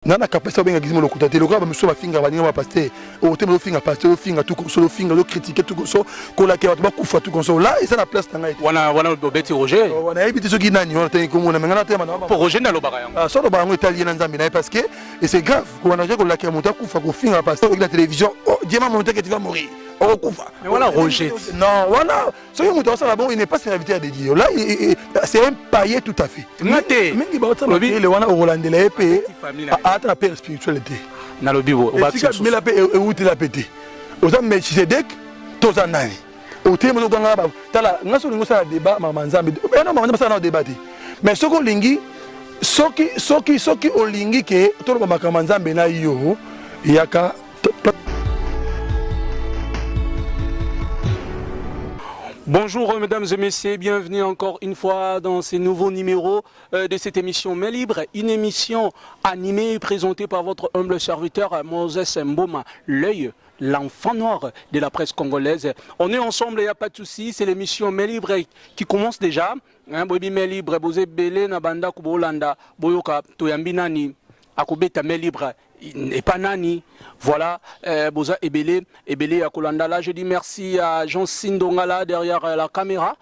Na na capacité obenga gizimo lokuta te lokola ba misusu bafingaka baninga ba pasteur ote ofinga pasteur ofinga tout comme ça ofinga ozo critiquer tout comme ça kolakela bato bakufa tout comme ça là eza na place na ngai te wana wana obeti Roger oh, wana yebi te soki nani wana te komona me ngai natema na po Roger nde alobaka yango ah, so alobaka yango etali ye na nzambe na ye parce que et c'est grave wana je kolakela moto akufa kofinga pasteur oki na télévision oh, Dieu m'a montré que tu vas mourir okokufa mais wana Roger non wana soki moto asala bongo il n'est pas serviteur de Dieu là c'est un païen tout à fait nga te mingi baotala mayele wana okolandela ye mpe ata na père spirituel te nalobi bo esika bimela mpe ewutela mpe te oza melchisedek to oza nani otelemi ozoganga tala nga soki olingi osala débat mama nzambe eno mama nzambe asala nao débat te mais soki olingi soki soki soki olingi ke toloba makambo ya nzambe na yo yaka. Bonjour mesdames et messieurs, bienvenue encore une fois dans ce nouveau numéro euh, de cette émission Main Libre, une émission animée et présentée par votre humble serviteur Moses Mboma, l'œil l'enfant noir de la presse congolaise. On est ensemble, il n'y a pas de souci, c'est l'émission Main Libre qui commence déjà. Hein, boyebi Main Libre, boze belé na banda kubolanda, boyoka toyambi nani akobeta Main Libre epa nani voilà euh, boza ebele ebele ya kolanda là je dis merci à Jean Sindongala derrière euh, la caméra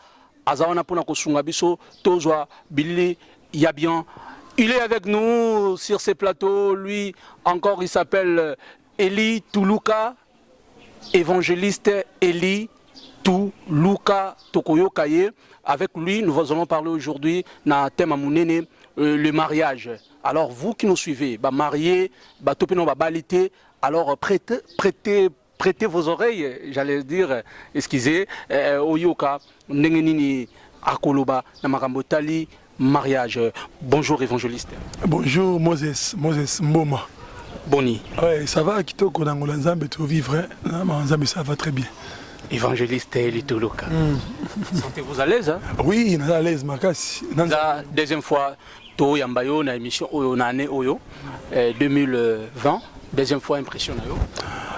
aza wana mpona kosunga biso tozwa bilili ya bien il est avec nous sur ce plateau lui encore il s'appelle euh, Eli Tuluka évangéliste Eli Tuluka tokoyoka ye avec lui nous allons parler aujourd'hui na thème ya monene euh, le mariage. Alors vous qui nous suivez, ba mariés, ba topino ba balité, alors prêtez prêtez prêtez vos oreilles, j'allais dire, excusez, euh, oyoka ndenge nini akoloba na makambo tali mariage. Bonjour évangéliste. Bonjour Moses, Moses Mboma. Boni. Ouais, ça va kitoko na ngola Nzambe to vivre, hein. Na Nzambe ça va très bien. Évangéliste Eli Tuluka. Sentez-vous à l'aise hein? Oui, naza à l'aise makasi. La deuxième fois to yamba yo na émission oyo na année oyo 2020, deuxième fois impression na yo.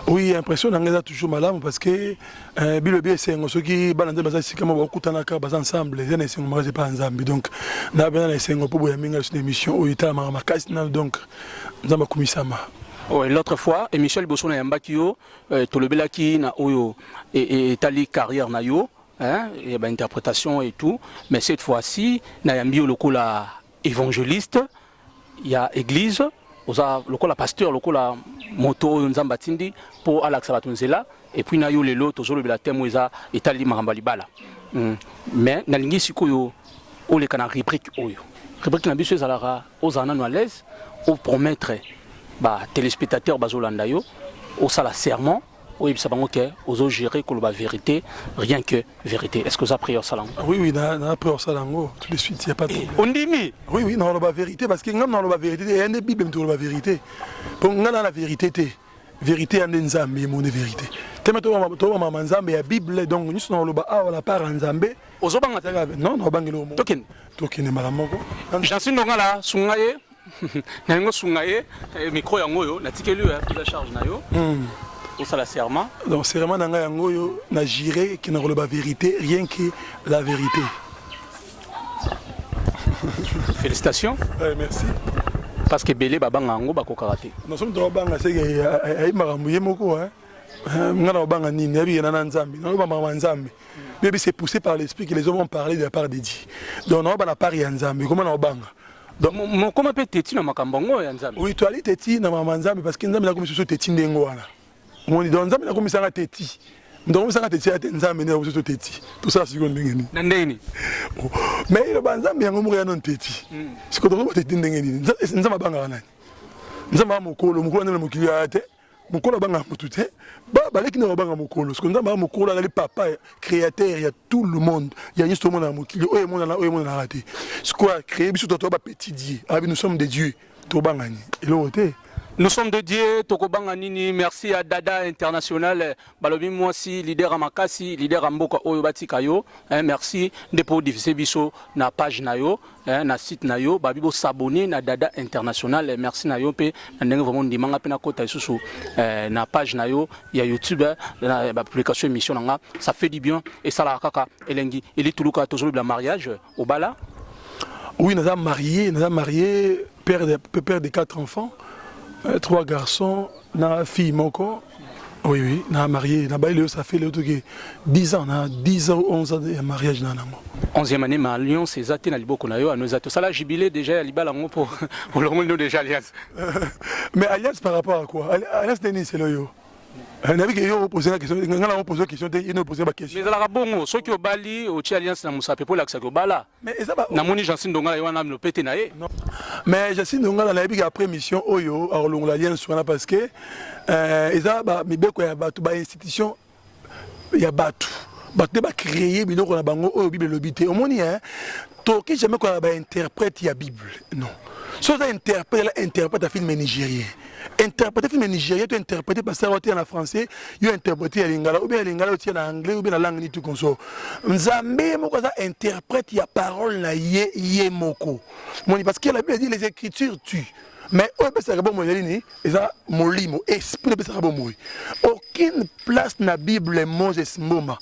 Oui, impression na ngai eza toujours malamu parce que euh, bilobi esengo soki bana nzambe baza esika moko bakutanaka baza ensemble eza na esengo makasi epai ya nzambe donc na bena na esengo mpo boyambi ngai lisu na émission oyo etalamaka makasi nano donc nzambe akumisama. Ouais, l'autre fois émission liboso na yambaki yo euh, tolobelaki na oyo etali carrière na yo hein, et ba interprétation et tout mais cette fois-ci na yambi yo lokola évangéliste ya église oza lokola pasteur lokola moto oyo nzambe atindi mpo alakisa bato nzela et puis na yo lelo tozolobela thème oyo eza etali makambo ya libala Mais nalingi sikoyo oleka na rubrique oyo rubrique na biso ezalaka ozala nano à l'aise opromettre ba téléspectateurs bazolanda yo osala serment oyebisa bango ke ozogérer koloba vérité rien que vérité. Est ce que oza prêt osala yango? Oui, oui, na prêt osala yango tout de suite, y a pas de problème. Ondimi? Oui, naloba vérité parce que ngam naloba vérité te, eya nde bible moto koloba vérité mpo nga na na vérité te, vérité ya nde nzambe ye moko nde vérité te me tobamama nzambe ya bible donc nyonso naloba awa la part ya nzambe. Ozobanga te? Non, naobangela oyo moko. Tokende. Tokende mbala moko. Jansi Ndongala sunga ye nalingi osunga ye micro yango oyo natikeli oyo prise charge na yo osala serment. Donc serment na ngai yango oyo na jure ke nakoloba vérité rien que la vérité. Félicitations. Ouais, merci. Parce que ebele babanga yango bakokaka te. Non, soki moto abanga seke ayebi makambo ye moko nga na obanga nini nayebi ke na na nzambe naloba makambo ya nzambe bebi c'est poussé par l'esprit que les hommes ont parlé de la part de Dieu donc naoba na part ya nzambe koma na obanga. Donc mokoma mpe teti na makambo yango ya nzambe. Oui, toali teti na makambo ya nzambe parce que nzambe nakomi susu teti ndenge wana omoni donc nzambe nakomisanga teti moto akomisanga teti ya te nzambe nde nakomi susu teti tosala sikoyo ndenge nini na ndenge nini mais eloba nzambe yango moko ya nano teti sikoyo tokomi teti ndenge nini nzambe abangaka nani nzambe aa mokolo mokolo nzambe na mokili aya te mokolo abangaka motu te baleki nde babanga mokolo sikoyo nzambe aa mokolo azali papa créateur ya tout le monde ya nyonso tomona na mokili oyo emonana oyo emonanaka te sikoyo acréé biso totoa ba petit dieu abi nous sommes des dieux tobanga nini eloko te. Nous sommes de Dieu, tokobanga nini. Merci à Dada International, balobi mwasi leader ya makasi, leader ya mboka oyo batika yo. Hein, merci nde po diffuser biso na page na yo, hein, na site na yo, babi bo s'abonner na Dada International. Merci na yo pe na ndenge vraiment ndimanga pe na kota lisusu eh, na page na yo ya YouTube na ba publication émission na nga, ça fait du bien et ça la kaka elengi elituluka tozolobela mariage obala. Oui, naza marié, naza marié, père de quatre enfants. Trois garçons na fille moko. Oui, na marié, na bail ça fait le toki 10 ans, na 10 ans 11 ans de mariage na nango. 11e année ma alliance eza te na liboko na yo ano eza te. Osala jubilé déjà ya libala yango mpo olongoli no déjà alliance. Mais alliance par rapport à quoi? Alliance nini c'est yo? Nayebi ke yo opose nga question, nga na opose question te, ye opose ba question. Mais ezalaka bongo, soki obali otie alliance na mosapi mpo olakisaki obala. Mais eza ba Namoni Jansi Ndongala ye wana lopete na ye. Non. Mais Jansi Ndongala nayebi ke après mission oyo akolongola alliance wana parce que eza ba mibeko ya bato, ba institution ya bato. Bato nde ba créer biloko na bango oyo Bible elobi te. Omoni hein, tokoki jamais kozala ba interprète ya Bible. Non. Soki oza interprète, la interprète ya film nigérien. Interpréter film nigérien to interpréter pasteur otia na français, yo interpréter ya lingala ou bien ya lingala otia na anglais ou bien na langue ni tout consort. Nzambe moko aza interprète ya parole na ye ye moko. Moni parce que la Bible dit les écritures tuent. Mais oyo epesaka bomoi ezali nini? Eza molimo, esprit epesaka bomoi. Aucune place na Bible Moses Mboma.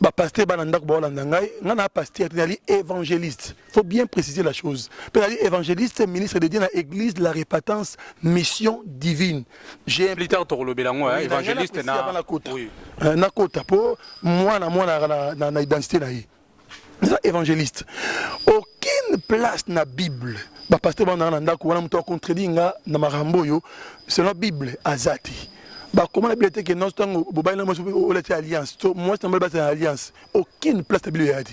Ba pasteur bana ndako baolanda ngai, ngai na pasteur te, nali évangéliste. Faut bien préciser la chose. Pe nali évangéliste, ministre de Dieu na église la repentance, mission divine. J'ai plus tard tokolobela yango, hein, Oui, na ngai évangéliste na na préciser nakota. Oui. Nakota po mwana mwana na identité na ye. Eza évangéliste. Aucune place na Bible. Ba pasteur bana na ndako wana muto contredit nga na makambo oyo selon Bible azati. Ba comment la Bible te que non tango bobali na mwasi olati alliance to mwasi na mobali na alliance, aucune place na Bible ya te.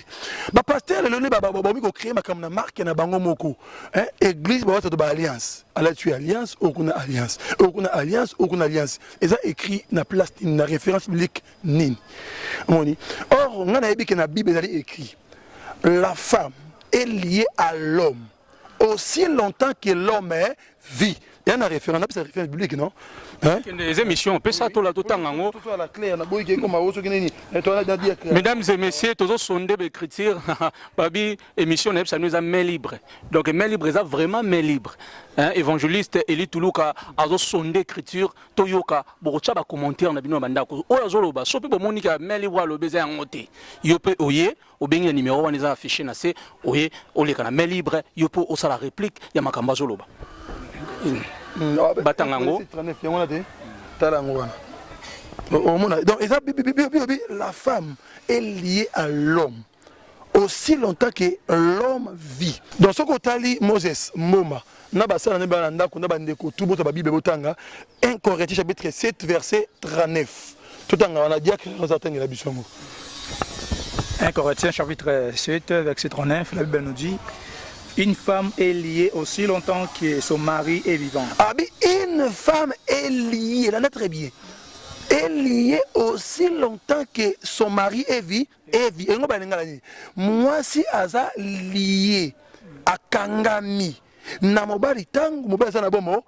Ba pasteur lelo ne ba ba ba ko créer makambo na marque na bango moko. Hein, église ba ba alliance. Alati alliance, okuna alliance. Okuna alliance, okuna alliance. Eza écrit na place na référence biblique nini. Omoni? Or nga nayebi ke na Bible ezali écrit la femme est liée à l'homme aussi longtemps que l'homme est vit. Il y a une référence, c'est une référence biblique, non? Hein? Les émissions, on peut ça, tout la tout en haut. Mesdames et messieurs, tous sondé l'écriture, babi émission ça nous a main libre. Donc main libre, ça vraiment main libre. Hein? Évangéliste Eli Tuluka azo sondé écriture, toyoka bokotia ba commentaire na bino ya bandako. Oyo azoloba, soki bomoni ka main libre alobi eza yango te. Yo pe oye obengi na numéro wana eza affiché na se, oye oleka na main libre, yo pe osala réplique ya makambo azoloba. Batanga yango. Tala yango wana. Omona, donc eza bi, bi, bi, bi, bi, la femme est liée à l'homme aussi longtemps que l'homme vit. Donc soki otali Moses Mboma na basala na bana ndako na bandeko tout bota ba Bible botanga 1 Corinthiens chapitre 7 verset 39. Totanga wana diacre aza tangela biso yango. 1 Corinthiens chapitre 7 verset 39, la Bible nous dit: une femme est liée aussi longtemps que son mari est vivant. Ah, mais une femme est liée, là, très bien. Est liée aussi longtemps que son mari est vivant. Est vivant. Engo balinga la nini? Mwasi aza lié, akangami. Na mobali tango mobali aza na bomo,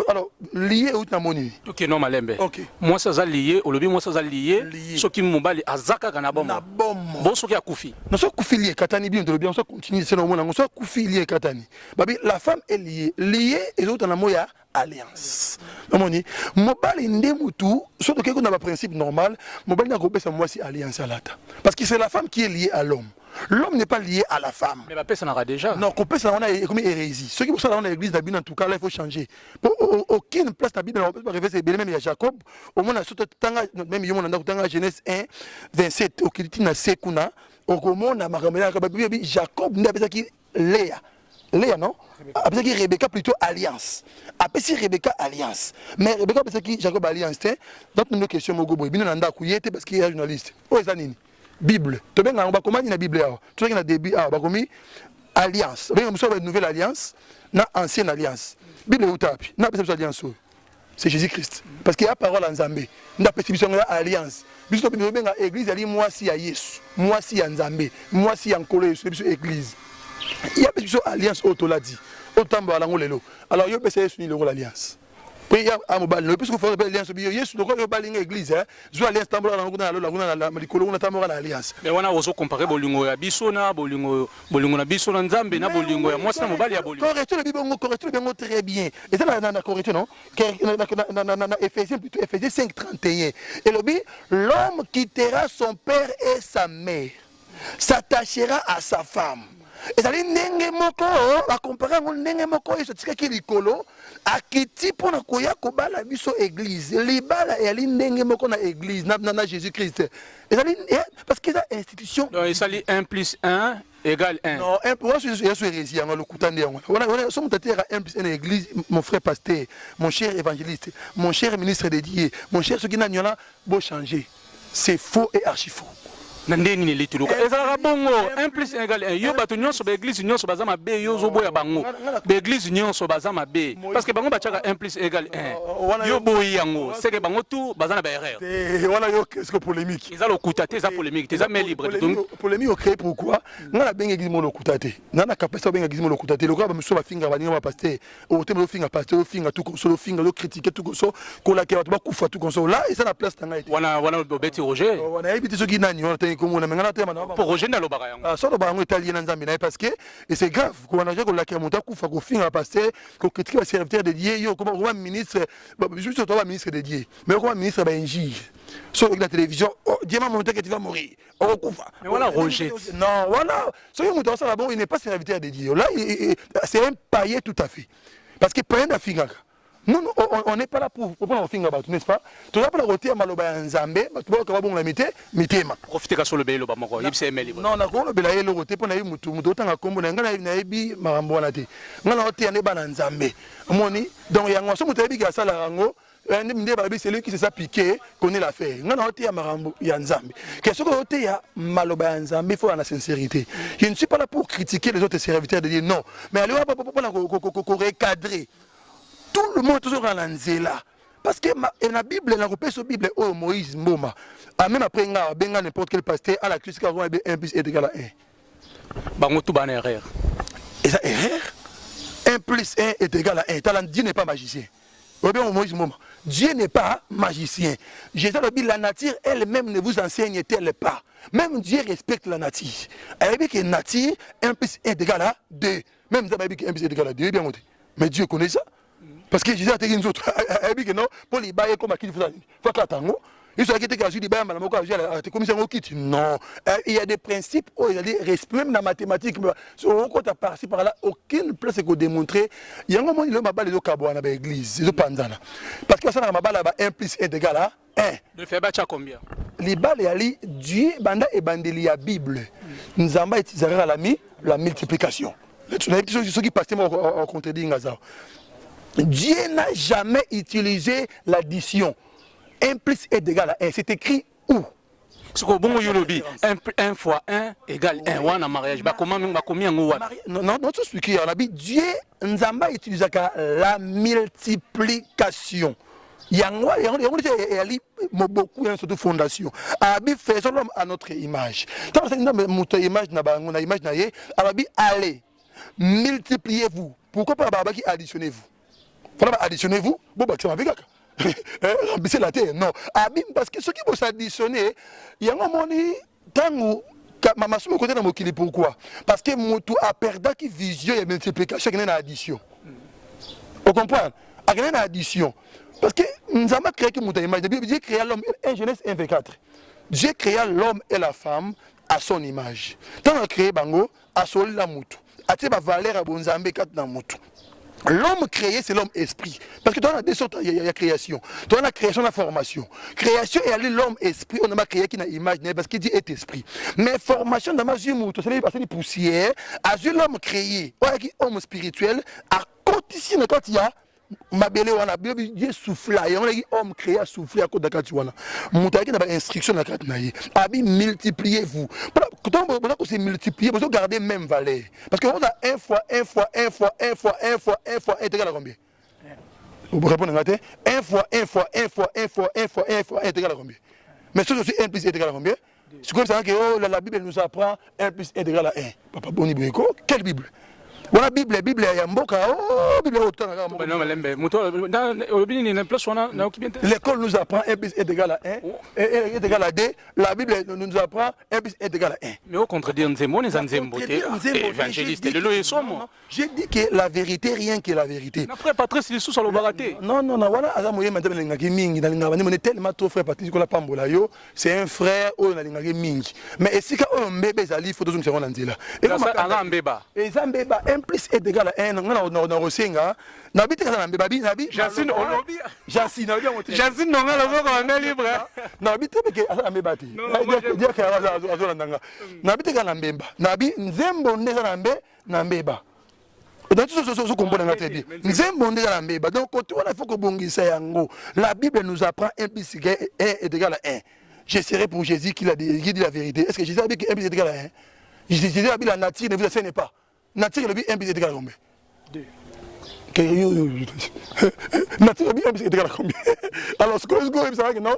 alors lié out na moni. OK, non malembe. OK. Mwasi aza lié, olobi mwasi aza lié, Lié. soki mobali aza kaka na bomo. Na bomo. Bon soki akufi. Non soki akufi lié katani bien tolobi, soki continue c'est normal, soki akufi lié katani. Babi la femme est liée. Lié ezota na moya alliance. Omoni mobali nde mutu soki toke kuna ba principe normal, mobali na kopesa mwasi alliance alata. Parce que c'est la femme qui est liée à l'homme. L'homme n'est pas lié à la femme. Mais bapesa na déjà. Non, kopesa wana ekomi hérésie. Ceux qui bosala dans l'église na bino en tout cas là il faut changer. Po aucune place na Bible na ba référence ebele même ya Jacob, au moins na soto tanga même yo mona ndako tanga Genèse 1 27 okiti na se kuna okomona makambo ya ba Bible Jacob nde apesaki Léa. Léa non? Apesaki Rebecca plutôt alliance. Apesi Rebecca alliance. Mais Rebecca apesaki Jacob alliance te. Donc nous question moko boye bino na ndako yete parce qu'il y a journaliste. Oyo eza nini? Bible. Tobenga yango bakomani na Bible awa. Tozalaki na début awa bakomi alliance. Babenga mosusu ba nouvelle alliance na ancienne alliance. Bible euta wapi? Na apesa biso alliance oyo. C'est Jésus-Christ. Parce qu'il y a parole en Nzambe. Nda apesi biso yango ya alliance. Biso tobenga église ali mwasi ya Yesu, mwasi ya Nzambe, mwasi ya Nkolo Yesu, biso église. Il y a biso alliance oyo toladi. Otambola yango lelo. Alors yo pesa Yesu ni lokola alliance. Puis il y a un mobile, le plus que faut alliance bi Yesu lokola yo balinga église hein. Zwa alliance tambola na kuna lola kuna na likolo kuna tambola na alliance. Mais wana ozo comparer bolingo ya biso na bolingo, bolingo na biso na Nzambe na bolingo ya mwasi na mobali ya bolingo. Correcteur le bibongo, correcteur le bibongo très bien. Et ça na na correcteur non? Na na na na na Éphésiens plutôt Éphésiens 5:31. Et le bi l'homme quittera son père et sa mère, s'attachera à sa femme. Ezali ndenge moko bakompare yango ndenge moko Yesu atikaki likolo akiti mpo na koya kobala biso eglise. Libala ezali ndenge moko na eglise na Jésus Christ. Ezali eh, parce que eza institution. Donc esali 1 plus 1 égale 1. Non, 1 pour 1 yesu hérésie yango lokuta nde yango. Wana wana so moto ateyaka 1 plus 1 na église, mon frère pasteur, mon cher évangéliste, mon cher ministre de Dieu, mon cher soki nani wana bo changer. C'est faux et archi faux. Na ndenge nini elituluka ezalaka bongo 1 plus 1 égale 1? Yo bato nyonso, baeglise nyonso baza mabe, yo ozoboya bango. Baeglise nyonso baza mabe parce que bango batiaka 1 plus 1 égale 1, yo boyi yango, c'est que bango tout baza na baerreur. Wana yo ce que polémique. Eza lokuta te, eza polémique te, eza main libre. Donc polémique ocréé pourquoi? Nga nabenga église mo lokuta te. Nga na capacité obenga église mo lokuta te. Lokola bamisusu bafingaka baninga bapasteur, otema ofinga pasteur, ofinga tout comme ça, ofinga, ocritiquer tout comme ça, kolakela bato bakufa tout comme ça, là eza na place na ngai te. Wana obeti Roger. Wana yebi te soki nani wana tangi komona, me nga natema na po Roger nde alobaka yango. Ah, so alobaka yango, etali ye na Nzambe na ye, parce que et c'est grave kobanda ja kolakela moto akufa, kofinga pasteur, kocritiquer baserviteur de Dieu. Yo okoma ministre, biso toa baministre de Dieu, mais okoma ministre ya bainjure. So oyoki na télévision, oh, Dieu m'a montré que tu vas mourir, okokufa. Mais wana Roger. Non, wana soki moto asala bon, il n'est pas serviteur de Dieu. Là c'est un païen tout à fait, parce que païen afingaka. Nous, on n'est pas là pour kofinga bato, n'est-ce pas? Toza mpona kotia maloba ya Nzambe, bato bayoka, babongola mite mitema. Profite kasi oloba eloba moko, yebisa emeli. Non, nakolobela ye eloko te mpo nayebi motu otanga nkombo na ngai, nayebi makambo wana te. Ngai naoteya nde bana Nzambe, omoni? Donc yango so moto ayebiki asalaka yango nde balobi: celui qui se sent piqué connaît l'affaire. Ngai naoteya makambo ya Nzambe, ke soki oteya maloba ya Nzambe, il faut na sincérité. Je ne suis pas là pour critiquer les autres serviteurs de Dieu, non, mais ali wana mpona korecadrer tout le monde. Tozokala na nzela, parce que na Bible, nakopesa Bible oyo Moïse Mboma. Ah, même après nga abenga n'importe quel pasteur à la crise, kaka 1 plus 1 égale à 1. Bango tout bana erreur. Eza erreur. 1 plus 1 est égal à 1. Tala, Dieu n'est pas magicien. Oyebi Moïse Mboma, Dieu n'est pas magicien. Jésus alobi: la nature elle-même ne vous enseigne-t-elle pas? Même Dieu respecte la nature. Ayebi ke nature, 1 plus 1 est égal à 2. Même Nzambe ayebi ke 1 plus 1 est égal à 2. Yebi yango te, mais Dieu connaît ça, parce que Jésus ateki nzoto, ayebi ke non, mpo libaya ekoma kiti, faut akata yango. Ezalaki te ke azwi libaya mbala moko, azwi, akomisi yango kiti. Non, il y a des principes oyo ezali respect, même na mathématique. Okota par-ci par-là, aucune place ekodémontrer yango. Moni lelo mabala ezokabwana na baéglise, ezopanzana, parce que basalaka mabala ba 1 plus 1 égal à 1. De fait batia combien? Libala eyali Dieu banda ebandeli ya Bible. Nzambe autilisaka la multiplication. Nayebi te soki pasteur moko acontredire nga aza. Dieu n'a jamais utilisé l'addition. 1 plus 1 est égal à 1, c'est écrit où? Sikoyo bongo yo olobi 1 fois 1 égale 1 wana, mariage bakomi yango wapi? Non, non, non, expliquer on a Dieu, Nzambe utilisaka la multiplication. Yango nde eyali moboku ya surtout fondation. Abi: faisons l'homme à notre image. Ntango asali Nzambe moto image na bango, na image na ye, alobi: allez, multipliez-vous. Pourquoi pas babaki additionnez-vous? Fana ba additionnez-vous, bo bakisa mabe kaka, remplissez la terre. Non, abi parce que soki bosadditionne yango, omoni ntango masumu ekote na mokili. Pourquoi? Parce que motu aperdaki vision ya multiplication, akende na addition. Ocomprendre? Akende na addition parce que Nzambe acréaki moto ya image. Dieu créa l'homme, 1 Genèse 1 24, Dieu créa l'homme et la femme à son image. Ntango acréé bango, asolila motu, atie bavaleur ya bonzambe kati na motu. L'homme créé, c'est l'homme esprit. Parce que toi, on a deux sortes, il y a création. Toi, on a création, la formation. Création, et l'homme esprit, on a créé qui n'a image, parce que Dieu est esprit. Mais formation, dans ma vie, c'est une poussière, a vu l'homme créé, homme spirituel, a côté quand il y a mabele wana, Dieu souffla yango, naki homme créé, asouffle akota kati wana. Moto ayaki na bainstruction na kati na ye, abi: multipliez vous. Boza kose multiplier, bozo garder même valeur, parce que oza 1 fois 1 fois 1 fois 1 fois 1 fois 1 fois 1 égal à combien? Répondre nga te. 1 fois 1 fois 1 fois 1 fois 1 fois 1 fois 1 égal à combien? Mais soki aussi 1 plus 1 égal à combien? C'est comme ça que oh, la Bible nous apprend 1 plus 1 égal à 1. Papa, boni boyeko, quelle Bible? Wana Bible, Bible ya mboka, oh, Bible oyo totanga kaka moko. Non, malembe. Moto olobi nini na place wana nayoki bien te. L'école nous apprend 1 plus 1 est égal à 1, 1 est égal à 2. La Bible nous apprend 1 plus 1 est égal à 1. Mais o contredire nzembo wana eza nzembo te. Évangéliste lelo esomo. J'ai dit que la vérité, rien que la vérité. Na frère Patrice lisusu alobaka te. Non, non, non, wana aza moyema nzambe nalingaki mingi, nalingaka bande mone tellement trop frère Patrice kola pambola yo, c'est un frère oyo nalingaki mingi. Mais esika oyo mbeba ezali, faut tozongisa yango na nzela. Aza mbeba. Eza mbeba, 1 plus est égal à 1, nga na na kosenga, na bi te kaza na mbeba bi, na bi. Jacine olobi. Jacine olobi yango te. Jacine nonga loboko na libre. Na bi te ke aza na mbeba te. Dieu ke azolanda nga. Na bi te kaza na mbemba. Na bi nzembo nde eza na mbe na mbeba. Ozo comprendre nga très bien. Nzembo nde eza na mbeba. Donc côté wana il faut kobongisa yango. La Bible nous apprend 1 plus 1 est égal à 1. Je serai pour Jésus qui, a dit, qui dit la vérité. Est-ce que Jésus a dit que 1 plus est égal à 1? Jésus a dit la nature ne vous enseigne pas. Nature elobi 1 plus est égal à combien? 2. Nature elobi 1 plus est égal à combien? Alors ce que je non,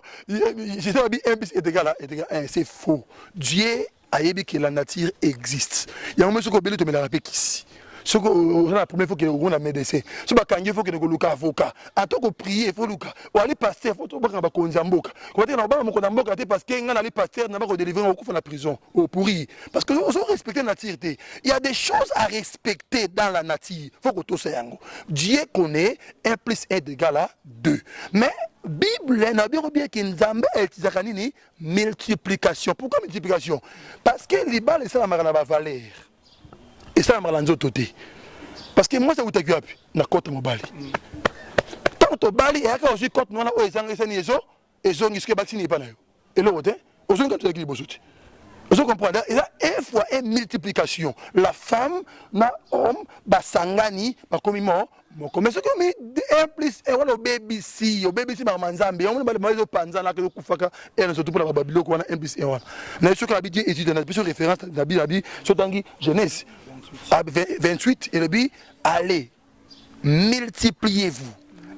Jésus a dit 1 plus est égal à 1. C'est faux. Dieu ayebi que la nature existe. Yango mpe soki obeli tomelaka mpe kisi. Soki oza na problème faut que okona médecin. Soki bakangi faut kende koluka avocat. Ata ko prier faut luka. Oali pasteur faut tobakanga bakonzi ya mboka. Kobateka na kobanga mokonzi ya mboka te parce que nga nali pasteur na bako délivrer okufa na prison. O pourri parce que ozo respecter nature te. Il y a des choses à respecter dans la nature. Faut kotosa yango. Dieu connaît 1 plus 1 est égal à 2. Mais Bible na bino bien que Nzambe etiza nini Multiplication. Pourquoi multiplication? Parce que libala esalamaka na ba valeur. Esalamaka na nzoto te. Parce que mwasi awutaki wapi? Na cote mobali. Tango tobali eyaka ozwi cote wana oyo ezanga esani ezo ezongi soki ebakisi nini epai na yo? Eloko te. Ozongi kaka tozalaki liboso te. Ozo comprendre? Eza un fois un multiplication. La femme na homme basangani bakomi mo moko. Mais soki omi 1 plus 1 wana obebisi, obebisi makambo ya Nzambe. Yango mona bale ezopanzanaka ezokufaka ene surtout mpona ba biloko wana 1 plus 1 wana. Na soki abi Dieu étude na biso référence na bi na bi so tangi Genèse 28 elobi allez multipliez-vous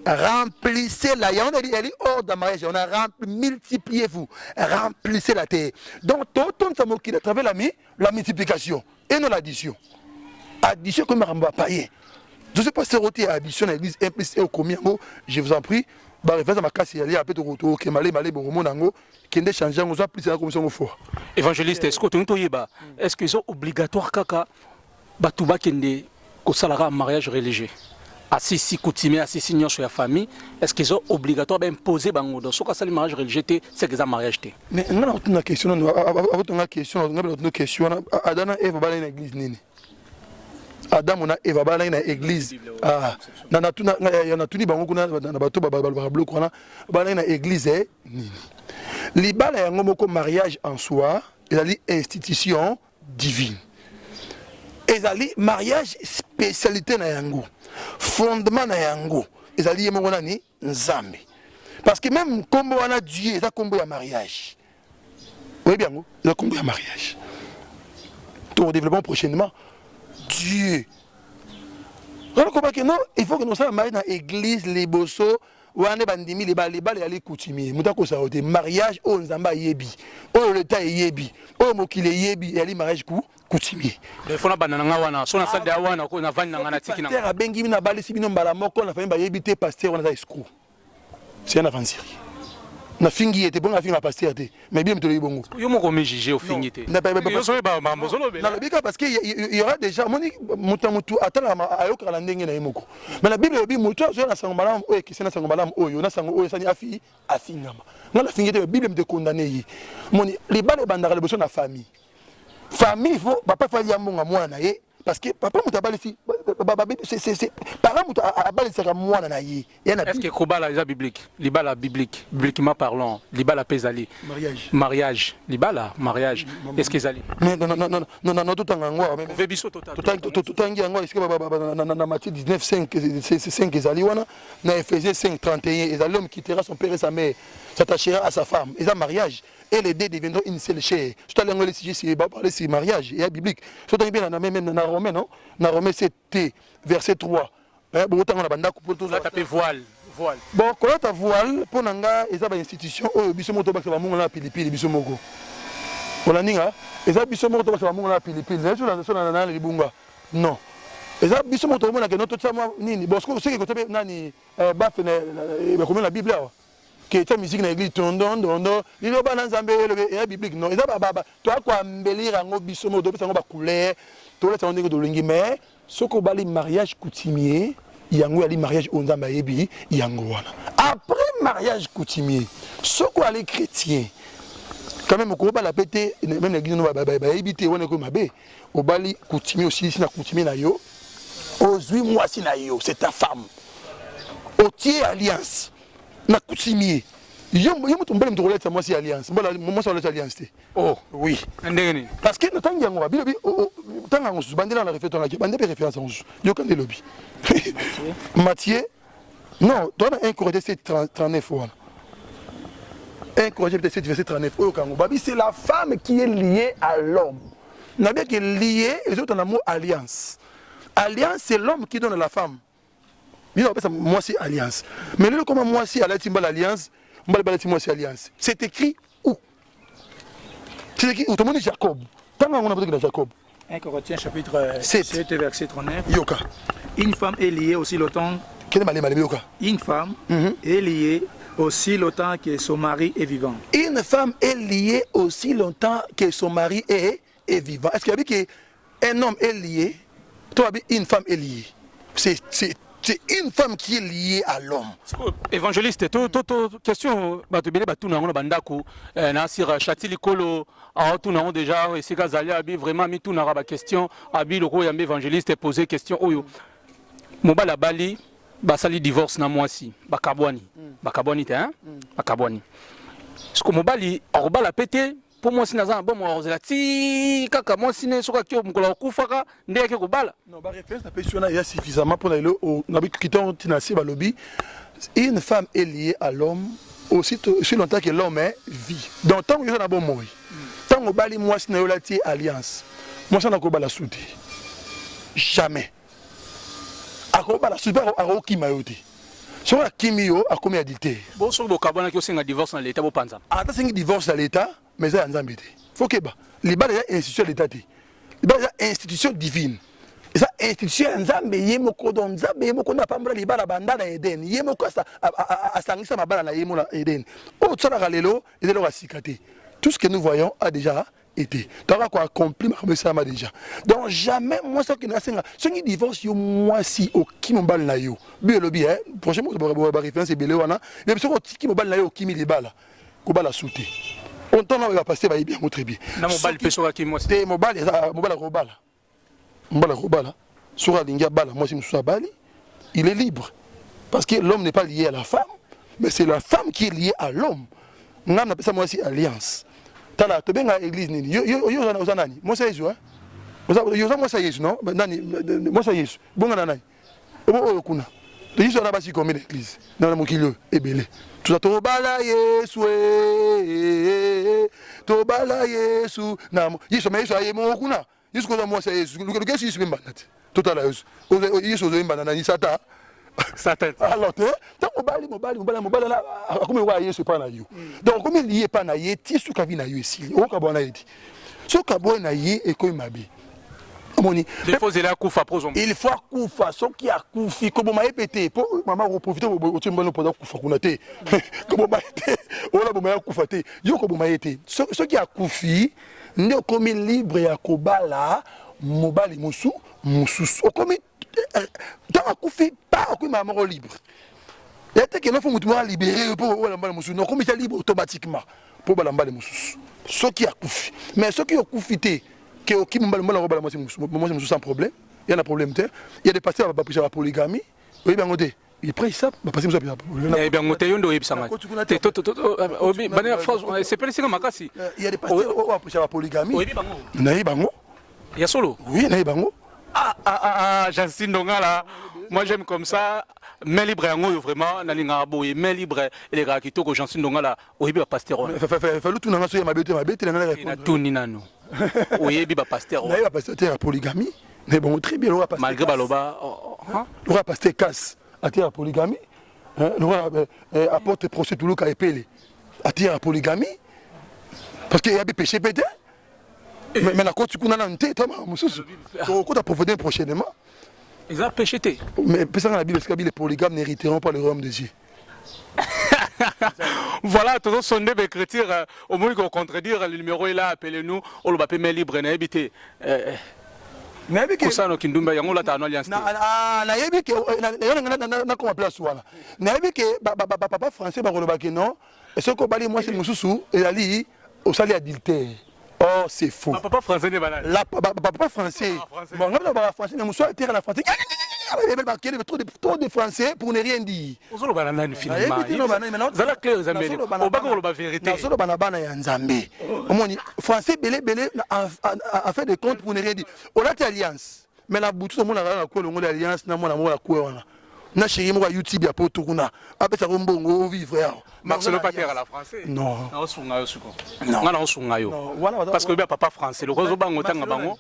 remplissez la yango nde ezali ordre ya mariage on a rempli multipliez-vous remplissez la terre donc totondisa mokili à travers la, mi, la multiplication et non l'addition addition ekomi makambo ya payen je suis pasteur oti ya addition na église 1 plus 1 okomi yango je vous en prie bareference ya makasi ya lia mpe tokoke male male bokomona yango kende change yango oza plus yango komisa yango fort évangéliste est ce que tolingi toyeba est ce que eza obligatoire kaka bato bakende kosalaka mariage religieux asisi coutumier asisi nyonso ya famille est ce que eza obligatoire baimpose bango donc soki asali mariage religieux te c'est que eza mariage te mais nga na kotuna question nanu akotonga question nga na question wana Adam na Eve babalaki na église nini Adam na Eve babalaki na église ah na natuna natuni bango kuna na bato balobaka biloko wana babalaki na église nini libala yango moko mariage en soi ezali institution divine ezali mariage spécialité na yango fondement na yango ezali ye moko nani nzambe parce que même nkombo wana dieu eza nkombo ya mariage oyebi yango eza nkombo ya mariage tokodéveloppement prochainement dieu olokobaki non il faut que nosala mariage na église liboso wana nde bandimi libala libala ezali coutumier moto akosa yo te mariage oyo nzambe ayebi oyo leta eyebi oyo mokili eyebi ezali mariage coutumier fo nabanda na nga wana so nasali ya wana ko navandi na nga natiki na pasteur abengi bino abalisi bino mbala moko na famille bayebi te pasteur wana aza escroc c'est un aventurier nafingi ye te bongo nafinga pasteur te mais bien tolobi bongo yo moko omijuge ofingi te nalobi kaka parce que il y aura déjà omoni moto na motu atalaka ayokaka na ndenge na ye moko mais na bible elobi motu azoya na sango malamu oyo ekeseni na sango malamu oyo na sango oyo esani afi afingama ngai nafingi te bible moto ekondane ye moni libala ebandaka liboso na famille famille faut papa fali ya mbongo mwana na ye parce que papa moto abalisi parent moto abalisaka mwana na ye. Est ce que kobala eza biblique? Libala biblique, bibliquement parlant, libala pe ezali. Mariage. Mariage, libala, mariage. Est ce que ezali? Mais non non non non non totanga yango awa. Prouver biso totanga. Totangi yango esika na Matthieu 19 5 5 ezali wana na Ephésiens 5 31 ezali l'homme quittera son père et sa mère s'attachera à sa femme. Eza mariage et les deux deviendront une seule chair. Tout à l'heure le sujet c'est parler sur mariage et biblique. Tout à l'heure na même na Romains non? Na Romains 7 verset 3. Eh, bokotanga na bandako po tozolata mpe voile voile bon kolata voile mpo na nga eza bainstitution oyo biso moko tobakisa bamongo na pilipili biso moko olandi nga eza biso moko tobakisa bamongo na pilipili nayebi so na libunga non. Eza biso moto omona ke no totia mwa nini bon sikoyo soki ekotia mpe nani eh, bafe bakomi na bible awa ke etia musique na église tondondondo liloba na nzambe elobi eya biblique non eza bababa toya koambelire yango biso moko topesa yango bacouleur tolata yango ndenge tolingi. Mais soki obali mariage coutumier, yango yali mariage oyo nzambe ayebi yango wana. Après mariage coutumier, soki oyali chrétien quand même, okobala mpe te même na église no bayebi te wana ekoyi mabe. Obali coutumier, osilisi na coutumier na yo, ozwi mwasi na yo, c'est ta femme, otie alliance na coutumier. Yo yo moto mobali, moto kolatisa mwasi alliance, mwasi akolata alliance te. Oh. Oui. Na ndenge nini? Parce que natangi yango babi lobi, tanga yango susu, bandela na référence tongaki bande mpe référence yango susu, yoka nde elobi Matthieu, non, toza na 1 Corinthiens 7 39 wana, 1 Corinthiens 7 verset 39. Oyo kango babi c'est la femme qui est liée à l'homme. Nabi ke lié ezota na mot alliance. Alliance, c'est l'homme qui donne à la femme. Bino bapesa mwasi alliance, mais lelo koma mwasi alati mbala alliance, mbala balati mwasi alliance. C'est écrit où? C'est écrit où? Tomoni Jacob, ntango yango na na Jacob. 1 Corinthiens chapitre 7. 7 verset 39. Yoka. Une femme est liée aussi longtemps. Kende malema malema, yoka. Une femme est liée aussi longtemps que son mari est vivant. Une femme est liée aussi longtemps que son mari est vivant. Est-ce qu'il y a que un homme est lié? Toi, une femme est liée. C'est une femme qui est liée à l'homme. Évangéliste, to question bato ebele batuna yango na bandako na sir Chati Likolo aotuna yango déjà esika azali. Abi vraiment mitunaka baquestion, abi lokola yambi évangéliste, pose question oyo: mobali abali, basali divorce na mwasi, bakabwani, bakabwani te, hein? Bakabwani siko, mobali akobala pe te mpo mwasi naza na bomo, akozela ti kaka mwasi ne soki ake mokolo akufaka nde ake kobala? Non, baréférence napesi wana eza suffisamment mpona lelo. Na kiton ntina se balobi une femme est liée à l'homme aussi longtemps que l'homme est vit. Donc ntango yo oza na bomoi, ntango obali mwasi na yo, olati alliance, mwasi wana akobala su te, jamais akobala su mpe akokima yo te. Soki akimi yo, akomi adultère. Bo soki bokabwanaki, osenga divorce na leta, bopanzana. Ata sengi divorce na leta, mais eza ya nzambe te. Faut keba, libala eza institution ya leta te, libala eza institution divine, eza institution ya nzambe ye moko. Donc nzambe ye moko nde apambola libala banda na Eden. Ye moko asangisa mabala na ye mo na Eden. Oyo tosalaka lelo eza eloko ya sika te. Tout ce que nous voyons a déjà été, toka koaccomplir makambo esalama déjà. Donc jamais mwasi okende asenga soki divorce. Yo mwasi okimi mobali na yo, bi elobi prochain baréférence ebele wana. Yebi soki otiki mobali na yo, okimi libala, kobala su te. Ontana bapasteur bayebi yango très bien. Na mobali mpe soki akimi mwasi? Te, mobali mobali akobala, mobali akobala. Soki alingi abala mwasi mosusu, abali, il est libre, parce que l'homme n'est pas lié à la femme, mais c'est la femme qui est liée à l'homme. Ngai napesa mwasi alliance. Tala, tobenga église nini? Yo oza nani? Mwasi ya Yesu? Yo oza mwasi ya Yesu? Non, nani mwasi ya Yesu? Bonga na nani oyo kuna? Yesu ana basi combien na église na mokili oyo? Ebele. Toza tobala Yesu, tobala Yesu na Yesu, mais Yesu aye moko kuna. Yesu koza mwasi ya Yesu. Luka Yesu, Yesu mpe mbanda te. Totala Yesu, Yesu ozoyembana nani? Satan. Satan. Alors te, ntango mobali mobali mobali mobali akomi lokola Yesu epai na yo, donc okomi lié epai na ye ti suka vie na yo esili. Okabwana na ye ti soki aboyi na ye, ekomi mabe, omoni. Il faut zela akufa po Il faut akufa. Soki akufi, koboma ye mpe te, po mama okoprofite otie mobali mpoza akufa kuna te. Koboma ye te, ola boma ye akufa te, yo koboma ye te. Soki akufi nde okomi libre ya kobala mobali mosusu. Okomi ntango akufi pa, okomi mama moko libre ya te keno fo motu moko alibere yo mpo obala mobali mosusu. No, okomi ta libre automatiquement mpo obala mobali mosusu soki akufi. Mais soki okufi te, ke okimi mobali, mobali akobala mwasi mosusu sans problème, ya na problème te. Ya des pasteurs baprêcha bapolygamie, oyebi yango te? Il prêche ça, bapasteur mosusu. Nayebi yango te, yo nde oyebisanga te. Esepelisika makasi. Il y a des pasteurs oyo baprêcha bapolygamie. Oyebi bango? Nayebi bango. Ya solo? Oui, nayebi bango. Ah, ah, ah, ah, Jancy Ndongala, moi j'aime comme ça. Main libre yango oyo vraiment nalingaka boye, main libre elekaka kitoko. Jancy Ndongala, oyebi bapasteur wana? Falu tunanga soki ya mabe te, mabe te na ngai. Natuni nano, oyebi bapasteur? Nayebi bapasteur te ya polygamie, nayebi bango très bien. Malgré baloba. Lokola pasteur Kas ateyaka polygamie, lokola apôtre Procès Tuluka Epele ateyaka polygamie, parce que eyabi péché mpe te. Mais nakoti kuna nanu te, to makambo mosusu tokokota profondeur prochainement. Eza péché te. Mais pesanga na Bible esika bi les polygames n'hériteront pas le royaume de Dieu. Voilà, toujours sondé écriture, au moins qu'on contredire, le numéro est là, appelez-nous, oloba pe main libre nayebi te. Nayebi ke Kosano kindumba yango olata ano alliance te. Nayebi ke nakoma place wana, nayebi ke bapapa français bakoloba ke non, soki obali mwasi mosusu ezali osali adultère. Or c'est faux. Papa français nde banani? La papa français. Bon, ngai ba français mais mosusu atera na français. Bakende trop de français pour ne rien dire. Ozoloba na nani finalement? Zala clair, eza mbele. Obaka koloba vérité. Nazoloba na bana ya Nzambe. Omoni français ebele ebele en fait de compte pour ne rien dire. Olati alliance. Mais na butu tomonaka na kwe longoli alliance na mwana moko ya kwe wana. Na chéri moko ya YouTube ya poto kuna apesaka mbongo ovivre awa. Marcelo Pater à la français. Non. Naosunga yo siko. Nga naosunga yo. Parce que oyebi papa français lokola ozobango otanga bango.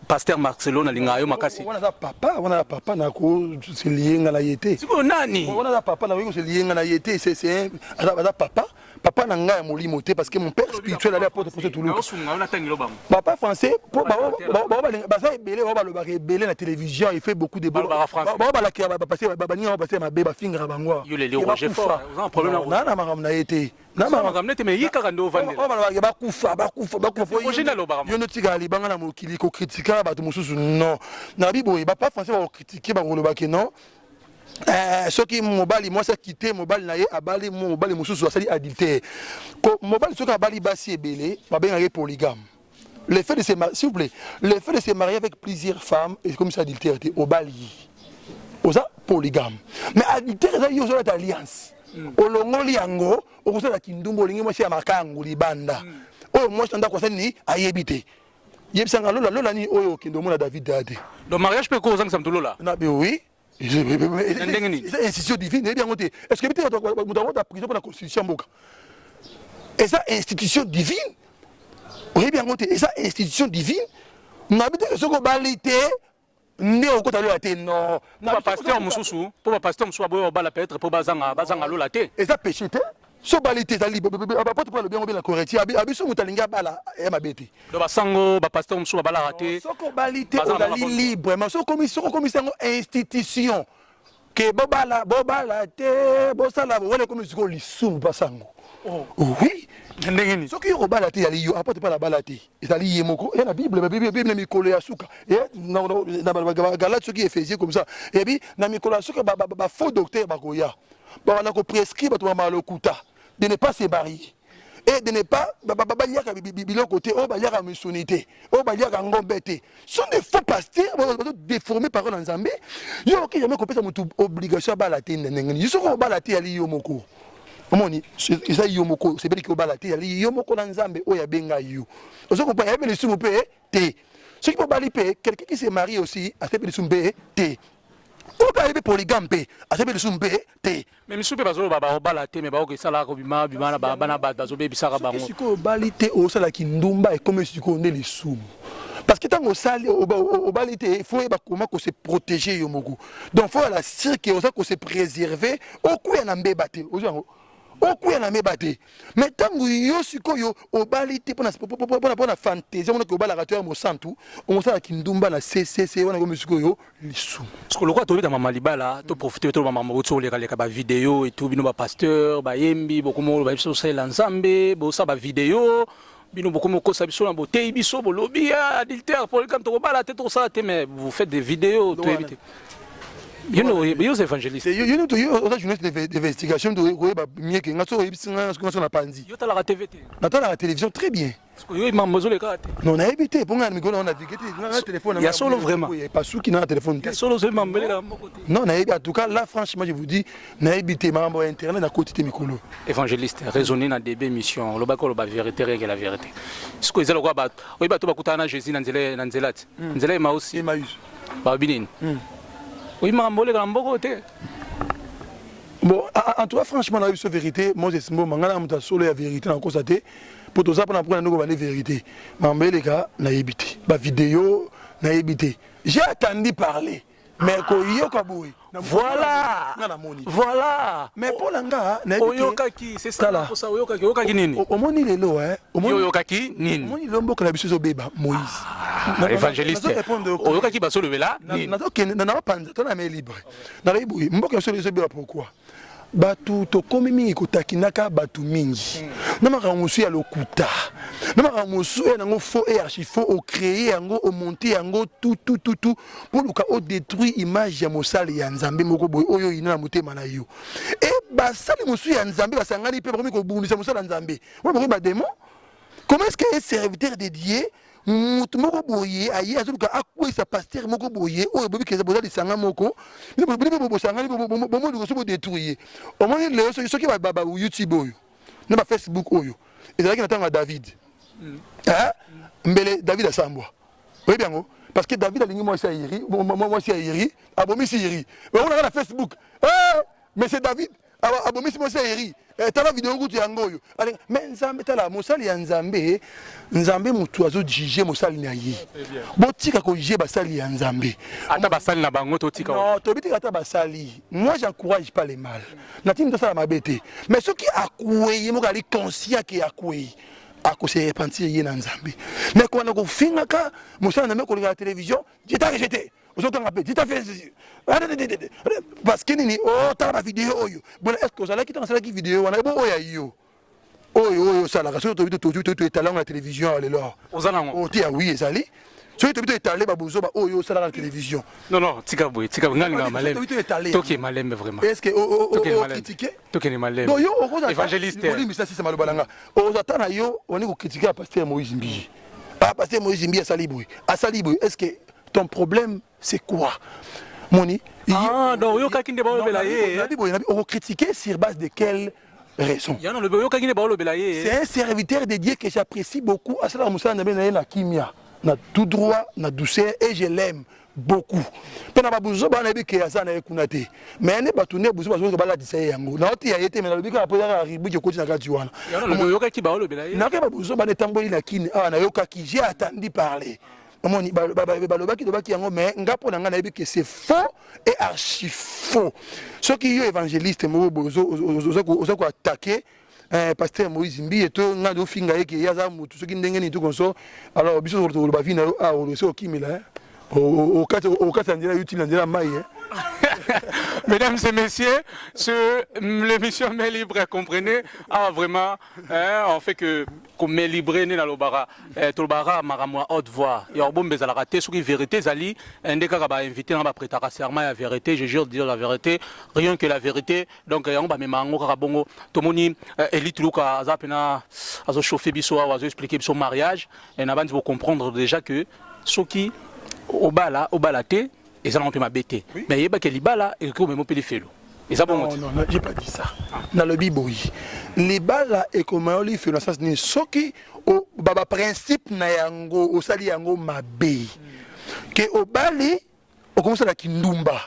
Pasteur Marcelo nalingaka yo makasi. Wana aza papa, wana aza papa, nakoseliyenga na ye te. Sikoyo nani? Wana aza papa, nakoki koseliyenga na ye te. C'est aza papa, papa na ngai ya molimo te, parce que mon père spirituel ali apôtre François Tuluka. Naosunga yo natangelo bango. Papa français po baza ebele, bao balobaka ebele na télévision, il fait beaucoup de Balobaka français. Bao balakela bapase baninga bapase mabe, bafingaka bango. Yo leli Roger Fort. Oza na problème na na makambo na ye te. Na makambo nete mais ye kaka nde ovandela. Oyo balobaka bakufa, bakufa, bakufa. Roger nde alobaka. Yo nde otikala libanga na mokili kokritika bato mosusu. Non, na biboye bapapa français bakokritike, bakolobake non. Soki mobali mwasi akite mobali na ye, abali mobali mosusu, asali adultère. Mobali soki abali basi ebele, babengaka ye polygame. Le fait de se marier, s'il vous plaît, le fait de se marier avec plusieurs femmes est comme ça adultère te. Obali, oza polygame, mais adultère eza yo ozolata alliance, olongoli yango, okosala kindumba, olingi mwasi ya makangu libanda, oyo mwasi na ndako asali nini ayebi te. Yebisanga lola, lola nini oyo okende omona David aya te? Donc mariage mpe kozangisa moto lola? Na be oui. Na ndenge nini? Eza institution divine, yebi yango te. Est ce que bite moto akota prison mpona constitution ya mboka? Eza institution divine, oyebi yango te. Eza institution divine. Nayebi te soki obali te nde okota lola te. Non. Bapasteur mosusu, mpo bapasteur mosusu baboya babala peut-être mpo bazanga lola te. Eza péché te. So obali te, ezali bapote mpo alobi yango be na Corinthiens abiso moto alingi abala ya mabe te. Donc basango, bapasteur mosusu babalaka te. Soki obali te, ozali libre. Mais soki okomisi yango institution ke bobala, bobala te, bosala wana, ekomi sikoyo lisumu basango. Oui. Ndenge nini? Soki yo kobala te, ezali yo apote mpo abala te, ezali ye moko. Ya na Bible, Bible na mikolo ya suka, na Galate soki Éphésiens comme ça, ebi na mikolo ya suka bafaux docteur bakoya, babanda koprescrire bato bamala lokuta de ne pas se marier et de ne pas baliaka biloko te, oyo baliaka misuni te, oyo baliaka ngombe te. Sont des faux pasteurs, bazo déformer parole na Nzambe. Yo oki jamais kopesa motu obligation abala te. Ndenge nini? Yo soki obala te, yali yo moko. Omoni, eza yo moko osepeliki obala te, yali yo moko na Nzambe oyo abenga yo. Ozo comprendre? Yayebi lisumu mpe te. Soki mobali mpe, quelqu'un qui se marie aussi asepe lisumu mpe te. Oyo mpe ayebi polygame mpe asepe lisumu mpe te. Mais misusu mpe bazoloba baobala te, mais baoki esalaka kobima bima na bana, bato bazobebisaka bango. Sikoyo obali te, osalaki ndumba, ekomi sikoyo nde lisumu, parce que ntango osali obali te, il faut oyeba comment kose protéger yo moko. Donc faut ala sûr ke oza kose préserver, okwea na mbeba te. Ozwa yango, okwea na mbeba te. Mais ntango yo sikoyo obali te mpona fantaisie, omonaki obalaka te ya mosantu, okosalaki ndumba na ccc wana, ekomi sikoyo lisumu. Parce que lokola tobeta mama libala, toprofite toloba mama boti olekaleka bavideo etu. Bino bapasteur bayembi, bokomi oloba biso osalela Nzambe, bosala bavideo. Bino bokomi okosa biso na boteyi biso, bolobi adultère, polygame, tokobala te, tokosala te, mais vous faites des vidéos. Toyebi te, yo yo évangéliste. Yo oza journaliste d'investigation, koyeba mieux ke nga. So oyebisi nga so na panzi. Yo talaka TV te? Natalaka télévision très bien. Yo mambo ozoleka te? Non, nayebi te, mpo nga na mikolo na navigue te, nga téléphone. Ya solo vraiment? Pasuki na téléphone te. Ya solo ozoyi mambo eleka moko te? Non, nayebi. En tout cas là, franchement je vous dis, nayebi te. Makambo ya internet nakoti te mikolo. Évangéliste, raisonner na début émission, olobaki oloba vérité, rien que la vérité. Sikoyo eza lokola bato oyebi, bato bakutana na Jésus na nzela ti nzela Emausi. Emmaüs. Balobi nini? Oyebi makambo oleka na mboka oyo te? Bon, en tout cas franchement, nayebi so vérité. Moses Mboma, ngai na moto ya solo ya vérité, nakosa te mpo toza mpona ndenge obande vérité. Makambo eleka nayebi te, bavideo nayebi te. J'ai attendu parler, mais koyoka boye. Voilà. Nga namoni. Voilà. Mais mpo na nga Oyokaki, c'est ça. Oyokaki, oyokaki nini? Omoni lelo omoni. Oyokaki nini? Omoni lelo mboka na biso ezobeba, Moïse. Ah, évangéliste oyokaki bazolobela nazokende napanza to na main libre nalobi boye mboka biso ezobela pourquoi bato tokomi mingi kotakinaka bato mingi na makambo mosusu ya lokuta, na makambo mosusu oyo nango faux et archi faux, ocréer yango, omonter yango, tout tout tout tout mpo luka odétruire image ya mosali ya Nzambe moko boye oyo oyina na motema na yo. E basali mosusu ya Nzambe basangani mpe bakomi kobundisa mosali ya Nzambe wana, bakomi badémon. Comment est-ce que un serviteur de Dieu, motu moko boye aye azoluka akweyisa pasteur moko boye oyo boyebi keza boza lisanga moko, bino mpe bosangani bomoi liboso bodétruire? Omoni lelo soki ba YouTube oyo na ba Facebook oyo ezalaki na ntango ya David, mbele David asambwa. Oyebi yango, parce que David alingi mwasi ya Uri, mwasi ya Uri abomisi Uri. Bamonaka na Facebook, mais c'est David abomisi mwasi ya Uri. Tala video kutu yango oyo. Mais Nzambe, tala mosali ya Nzambe, Nzambe motu azojuger mosali na ye. Botika kojuger basali ya Nzambe. Ata basali na bango, totika. Non, toyebi tika ata basali. Moi, j'encourage pas les mal, natindi tosala mabe te, mais soki akwei moko, ali conscient ke akwei, akose repentir ye na Nzambe. Mais kobanda kofingaka mosala na me koleka na télévision, Dieu t'a rejeté, ozokanga mpe Dieu t'a fait parce que nini, otala bavideo oyo bona. Est ce que ozalaki ntango asalaki video wana? Ebo oyo ya yo oyo oyo osalaka, soki tobi toetala yango na télévision ya lelo awa. Oza nango? Oyo te ya wi ezali, soki tobi toetale babozoba oyo osalaka na télévision. Non, non, tika boye, tika boye, ngai malembe. Toke malembe vraiment. Est ce que ocritiquer? Tokende malembe. Donc yo okoza Évangéliste. Olimbisa sisa maloba na nga. Oza ta na yo wani kocritiquer ya pasteur Moïse Mbiye. Ah, pasteur Moïse Mbiye asali boye, asali boye. Est ce que ton problème, c'est quoi, moni? Ah, donc oyokaki nde baolobela ye. Nabi boye, nabi okocritiquer sur base de quelle raison? Ya nalobi oyokaki nde baolobela ye. C'est un serviteur de Dieu que j'apprécie beaucoup. Asalaka mosala na na ye na kimia, na tout droit, na douceur, et je l'aime beaucoup. Mpe na babuzoba nayebi ke aza na ye kuna te, mais nde bato nde buzoba bazoki balatisa ye yango. Naoteya ye te, mais nalobi kaka mpo ezaka rubrique ekoti na kati wana. Oyokaki baolobela ye? Nayoki babuzoba nde etamboli na kini awa. Nayokaki, j'ai attendu parler. Omoni, balobaki lobaki yango, mais nga mpo na ngai nayebi ke c'est faux et archi faux. Soki yo évangéliste moko boye oza koattaquer pasteur Moïse Mbiye to ngai ofinga ye ke ye aza motu soki ndenge nini to konso, alors biso tokoloba vi na yo awa olosi okimela okati ya nzela youtube na nzela ya mai. Mesdames et messieurs, l'émission Main Libre, comprenez, ah vraiment, hein, on fait que comme Main Libre né na lobara, eh, tolobara makambo ya haute voix. Ya bombe ezalaka te soki vérité ezali nde kaka ba invité na ba prêtaka serment ya vérité, je jure de dire la vérité, rien que la vérité. Donc yango bamema yango kaka bongo. Tomoni Elite Luka aza pena azo chauffer biso awa, azo expliquer biso mariage et na bandi comprendre déjà que soki obala, obala te, eza nango mpe mabe te, mais yebaki libala ekoki komema mpe lifelo, eza bongo te? Non, non, j'ai pas dit ça. Nalobi boye, libala ekoma yo lifelo na sens nini? Soki baprincipe na yango osali yango mabe, ke obali okomosala kindumba,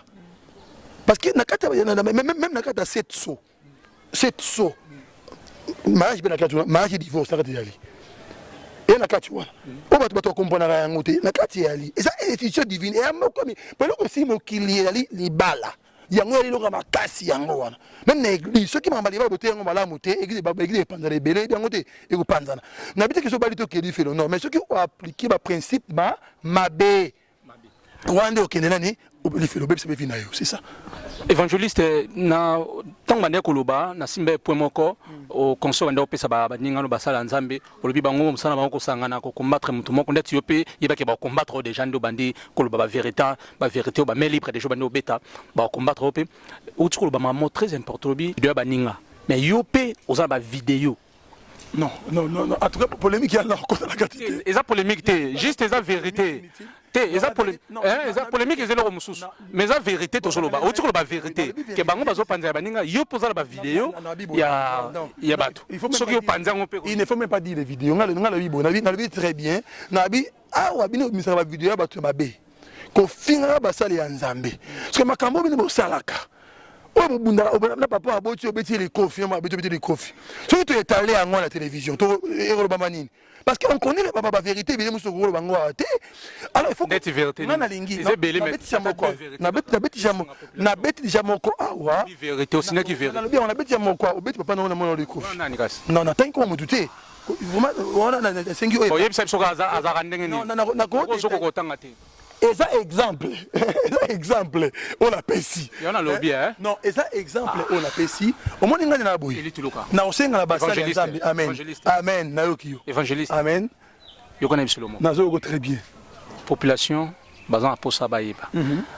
parce que na kati, même na kati ya sept sceaux, sept sceaux, mariage mpe na kati, mariage, divorce na kati ezali e na kati wana oyo bato bakomprenaka yango te. Na kati eyali, eza institution divine eya moko po eloko esili mokili ezali libala. Yango ezali eloko ya makasi yango wana. Même na église, soki makambo libala bote yango malamu te, église epanzana ebele, yebi yango te, ekopanzana. Na bi te ke so obali te okeli felo, non, mais soki oappliquer baprincipe ma mabe wana nde okende nani lifelo, obebisa mpe vie na yo, c'est ça. Évangéliste, na ntango bandeki koloba na simba point moko oconseil, bande opesa baningano basala Nzambe, olobi bango mosala bango kosangana kocombattre motu moko ndeti yo mpe yebaki bacombattre oyo déjà nde obandi koloba bavérité, bavérité oyo bamain libre déjà obandi obeta, bacombattre oyo mpe outi koloba mamo très important. Olobi video ya baninga, mais yo mpe oza na bavideo. Non, non, non, non. En tout cas, polémique ya na okota na kati te. Eza polémique te, juste eza vérité te, eza eza polémique, eza eloko mosusu, mais eza vérité. Tozoloba, outi koloba vérité ke bango bazopanza ya baninga, yo mpo oza na bavideo ya bato, soki opanza yango mpe. Il ne faut même pas dire les vidéos. Nga nalobi boye, nalobi très bien, nalobi awa bino obimisaka bavideo ya bato ya mabe kofingaka basali ya Nzambe, parce que makambo bino bosalaka oyo bobundaka na papa aboti, obeti likofi, abeti, obeti likofi, soki toetale yango na télévision ekolobama nini? Parce qu'on connaît ba bavérité ebele mosusu okoloba yango awa te. Alors il faut Neti vérité? Nga nalingi nabetisa moko, nabeti déjà moko awa. Vérité osinaki vérité. Nalobi yango, nabeti ya moko, obeti papa nango na mwana likofi. Nani kasi? Non, natangi koma motu te. Vraiment wana nasengi oyo. Oyebisa biso kaka azalaka ndenge nini? Ozokoka kotanga te. Eza exemple, eza exemple oyo napesi. Yo nalobi, eh? Non, eza exemple oyo napesi. Omoni ngai na boye nakosenga na basali ya Nzambe. Amen, amen. Nayoki yo. Évangéliste. Amen. Yoka na biso lomo. Nazoyoka très bien. Population baza na posa bayeba.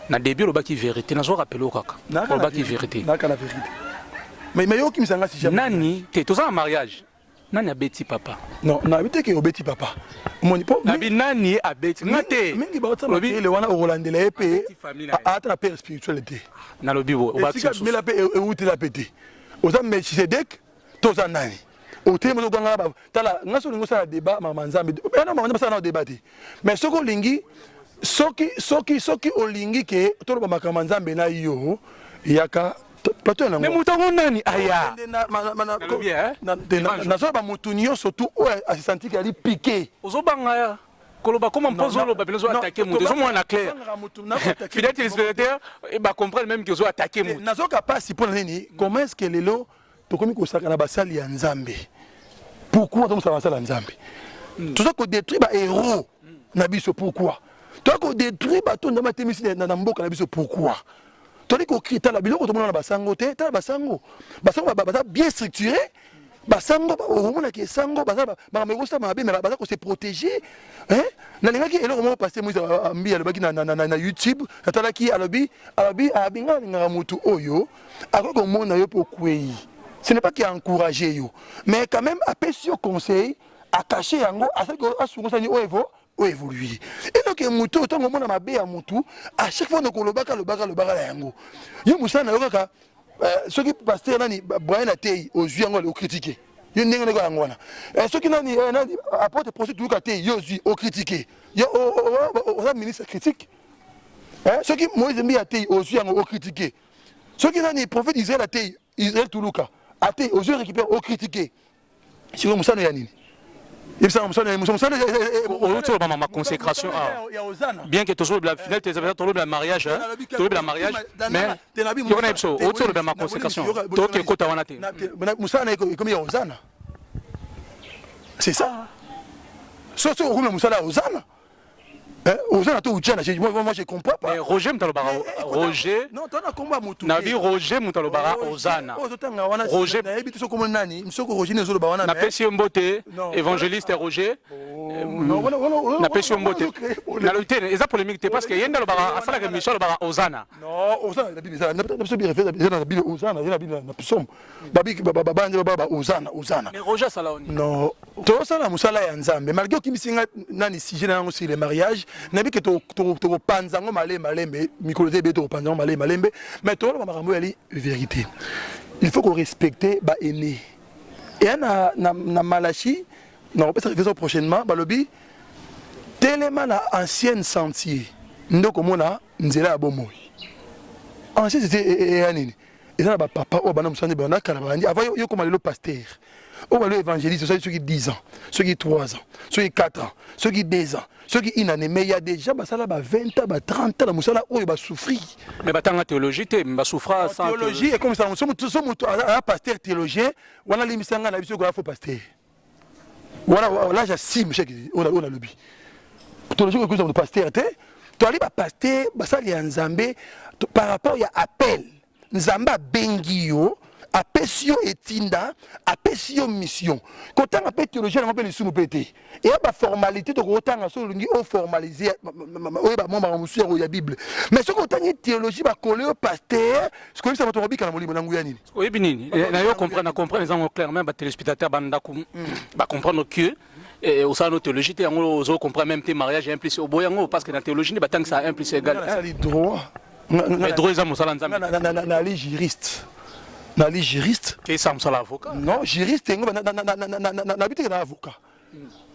Na début olobaki vérité, nazo rappeler kaka. Olobaki vérité. Naka na vérité. Mais yo okimisa nga si nani te, toza na mariage. Nani abeti papa? Non, nayebi te ke obeti papa. Omoni po nabi nani abeti nga te. Mingi baotsa makele wana, okolandela ye mpe ata na père spirituel te. Nalobi bo. Esika bimela mpe eutela mpe te. Oza Melchisedek to oza nani? Otelemi, ozoganga. Tala nga, so olingi osala débat mama Nzambe, ena mama Nzambe asala na débat te. Mais soki olingi, soki olingi ke toloba makambo ya Nzambe na yo, yaka plateau yango. Mais moto yango nani aya? Nazoba motu nyonso tu oyo asentir ali piqué. Ozobanga ya koloba koma mpo ozoloba pene, ozo-attaquer moto, ezomona clair. Fidèle téléspectateur bacomprendre même ke ozo-attaquer moto. Nazoka mpasi mpo na nini? Comment est ce que lelo tokomi kosaka na basali ya Nzambe? Pourquoi tokosaka basali ya Nzambe? Toza kodétruire bahéros na biso. Pourquoi toza kodétruire bato Nzambe atemisi na mboka na biso? Pourquoi toli kokritala biloko tomona na basango te? Tala basango, basango baza bien structuré. Basango okomonaki esango baza makambo ekosala mabe, mais baza kose protéger. Nalingaki eloko moko, pasteur Moïse Mbi alobaki na YouTube, natalaki. Alobi ngai alingaka motu oyo akoki komona yo mpo okwei. Ce n'est pas qui a encouragé yo, mais quand même apesi yo conseil, acaché yango, asalaki asungosani oyo evo oyo évolue. Eloke motu oyo, ntango omona mabe ya motu, à chaque fois nokolobaka, lobaka, lobaka na yango. Yo mosala na yo kaka soki pasteur nani Brian atei, ozwi yango, ocritiquer yo ndenge ndenge yango wana. Soki nani apôtre Prosper Tuluka te, yo ozwi, ocritiquer. Yo oza ministre critique. Soki Moïse Mbi atei, ozwi yango, ocritiquer. Soki nani prophète Israël atei, Israël Tuluka atei, ozwi, récupère, ocritiquer. Sikoyo mosano ya nini? Yebisaka mosano, mosano. Outi oloba mama consécration bien que tozolobela fidèle tolobela mariage, tolobela mariage, mais yoko na biso outi olobela ma consécration, toke ekota wana te. Mosala na ekomi ya ozana, c'est ça. So okomi na mosala ya ozana, ozana to ujana, moi je comprends pas. Mais Roger moto alobaka Roger. Non, tona kombo ya mutu. Nabi Roger moto alobaka ozana. Ozotanga wana. Roger. Nayebi te soki komona nani, soki Roger nde ozoloba wana. Napesi yo mbote, évangéliste Roger, napesi yo mbote. Nalobi te eza polémique te, parce que ye nde alobaka, asalaka émission, alobaka ozana. Non, ozana na Bible, eza na biso eza na Bible. Ozana eza na Bible, na psaume. Babandi baba ozana, ozana. Mais Roger asala oni? Non, tozosala mosala ya Nzambe. Malgré okimisi nga nani sujet na yango sur le mariage, nayebi ke tokopanza yango malembe malembe. Mikolo te ebele, tokopanza yango malembe malembe. Mais toloba makambo oyo yali vérité. Il faut korespecte baaîné. Eya na Malachi, nakopesa référence prochainement. Balobi telema na ancienne sentier nde okomona nzela ya bomoi. Ancien sentier eya nini? Eza na bapapa oyo banda mosala nde banda kala, babandi avant yo koma lelo pasteur, oyo balo évangéliste. Osali soki 10 ans, soki 3 ans, soki 4 ans, soki 2 ans, soki une année, mais il y a déjà basala ba 20 ans, ba 30 ans na mosala oyo, basouffrir. Mais batanga théologie te, basouffra sans théologie. Ekomisa so moto aza pasteur théologien wana, limbisa ngai na biso, ekoya faux pasteur wana. Là j'assume chèque oyo nalobi. Théologie ekokomisa moto pasteur te. Toali bapasteur, basali ya Nzambe par rapport ya appel. Nzambe abengi yo, apesi yo etinda, apesi yo mission. Kotanga mpe théologie yango mpe lisumu mpe te. Eya baformalité tokotanga. Soki olingi oformaliser, oyeba mwa makambo mosusu ya Bible. Mais soki otangi théologie, bakole yo pasteur, sikoyebisa bato bakobika na molimo na nguya nini? Oyebi nini na yo comprendre, na comprendre eza ngo clair. Même batéléspectateur bandako bacomprendre que osala no théologie te, yango ozo comprendre même te mariage 1 plus oboya yango, parce que na théologie nde batangisa 1 plus égal. Nasali droit. Mais droit eza mosala Nzambe. Nali juriste, nali juriste. Esa mosala avocat. Non, juriste yango nabi teke na avocat.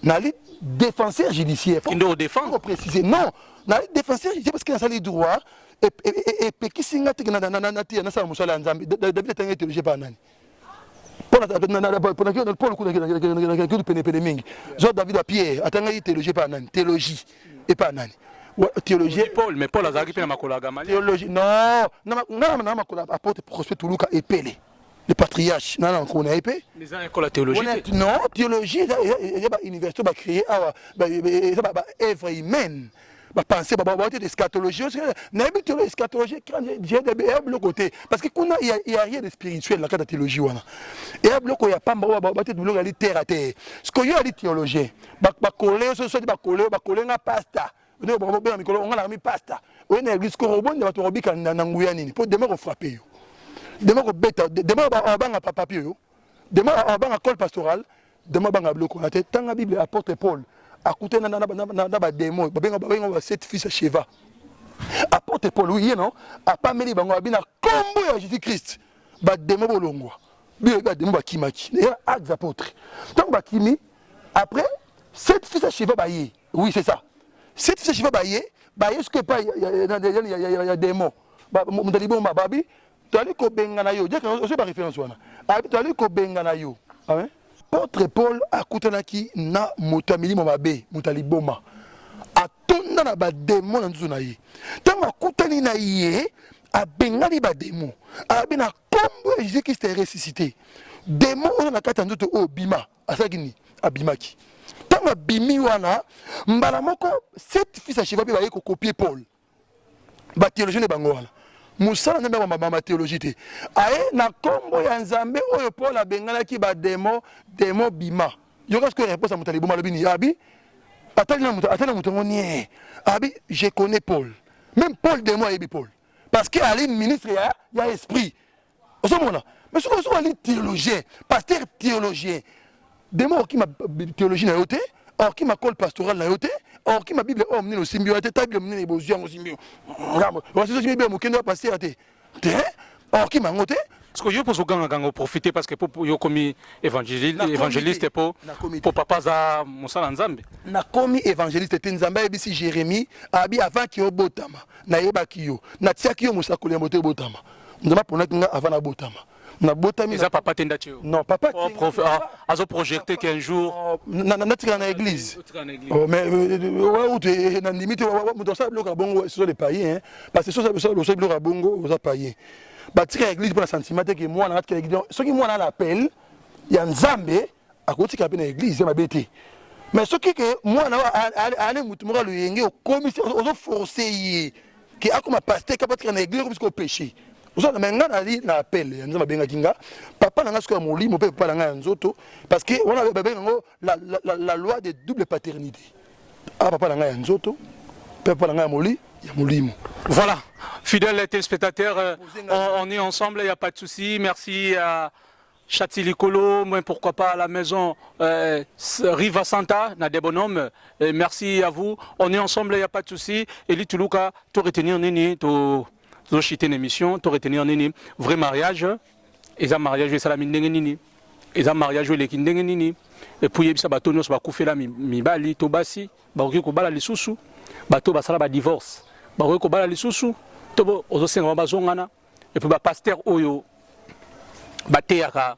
Nali défenseur judiciaire. Nde odéfendre. Préciser, non, nali défenseur judiciaire parce que nasali droit. Epekisi nga teke natia nasala mosala ya Nzambe. David atangi théologie pa nani? Paul kuna penepene mingi. Zwa David, ya Pierre, atangaki théologie epa nani? Théologie epa nani? Théologie. Paul, mais Paul azalaki mpe na makolo ya Gamaliel. Théologie, non, nga na makolo apôtre Prosper Tuluka Epele. Le patriarche na na nkolo na ye mpe. Eza école ya théologie te. Non, théologie eza ba université ba créer awa, eza ba œuvre humaine. Ba penser ba ba te eschatologie nayebi théologie eschatologie eya biloko te parce que kuna il y a rien de spirituel na kati ya théologie wana. Eya biloko ya pamba oyo ba te biloko ya terre à terre. Ce que yo ali théologien bakole so bakole bakole nga pasteur ndenge bakobenga mikolo nga nakomi pasta oye na église koro obonda bato bakobika na nguya nini mpo demain kofrappe yo, demain kobeta, demain abanga papi oyo, demain abanga cole pastoral, demain abanga biloko wana te. Tanga Bible, apôtre Paul akutani na bademo babenga babenga ba sept fils ya Sheva. Apôtre Paul, oui, ye non apameli bango abi na kombo ya Jésus Christ bademo bolongwa. Bino bademo bakimaki ya Actes apôtres. Ntango bakimi, après sept fils ya Sheva baye, oui, c'est ça, sept fils ya Sheva baye baye soki epai ya démon moto liboma babi toali kobengana yo. Ozwi baréférence wana, abi toali kobengana yo. Apôtre Paul akutanaki na moto ya milimo mabe, moto ya liboma atonda na bademo na nzoto na ye. Ntango akutani na ye, abengani bademo, abi na kombo ya Jésus Christ ressuscité, démon oyo na kati ya nzoto oyo bima. Asalaki nini? Abimaki. Ntango abimi wana, mbala moko sept fils ya Sheva mpe baye kocopier Paul. Bathéologien nde bango wana, mosala Nzambe ya théologie te. Aye na nkombo ya Nzambe oyo Paul abenganaki bademo, demo bima. Yoka sikoyo réponse ya moto ya liboma. Alobi nini? Abi atali na moto, atali na moto yango nie, abi je connais Paul. Même Paul, démon ayebi Paul parce que ali ministre ya esprit. Ozomona, mais soki soki ali théologien, pasteur théologien, démon okima théologie na yo te, okima cole pastoral na yo te, okima Bible oyo monene osimbi yo te. Ta Bible monene bozwi yango, osimbi yo, osimbi Bible mokende ya pasteur te te, okima yango te. Parce que yo mpo ozogangaganga oprofite parce que po yo komi évangéliste po papa aza mosala Nzambe. Nakomi évangéliste te. Nzambe ayebisi Jérémie, abi avant ki obotama nayebaki yo, natiaki yo mosakoli ya moto ebotama. Nzambe aponaki nga avant nabotama, nabotami. Eza papa te ndati yo? Non, papa. Azoprojecte qu'un jour natikala na église. Oh, mais utu nandimi te moto asala biloko ya bongo. Ce sont des païens, parce que soki osala biloko ya bongo, oza païen. Batika église mpona sentiment te ke mwana atikala église. Soki mwana ana appel ya Nzambe, akotikala mpe na église ya mabe te. Mais soki ke mwana ale motu moko aloyenge, okomisi ozoforce ye ke akoma pasteur kapa atikala na église, okomisi kopêche ozala. Mais nga nali na appel ya Nzambe, abengaki nga papa na nga sikoyo ya molimo mpe papa na nga ya nzoto, parce que wana babenga yango la loi de double paternité. A papa na ngai ya nzoto mpe papa na ngai ya moli ya molimo. Voilà, fidèles téléspectateurs, on est ensemble, il n'y a pas de souci. Merci à Chati Likolo, mais pourquoi pas à la maison Riva Santa, na des bonhommes. Et merci à vous. On est ensemble, il n'y a pas de souci. Eli Tuluka, to retenir nini, to zochiter une émission, to retenir nini, vrai mariage, eza mariage esalami ndenge nini, eza mariage eleki ndenge nini, et puis yebisa bato nyonso bakufela mibali to basi, bakoki kobala lisusu, bato basala badivorce bakoki kobala lisusu to ozosenga bango bazongana, et puis bapasteur oyo bateyaka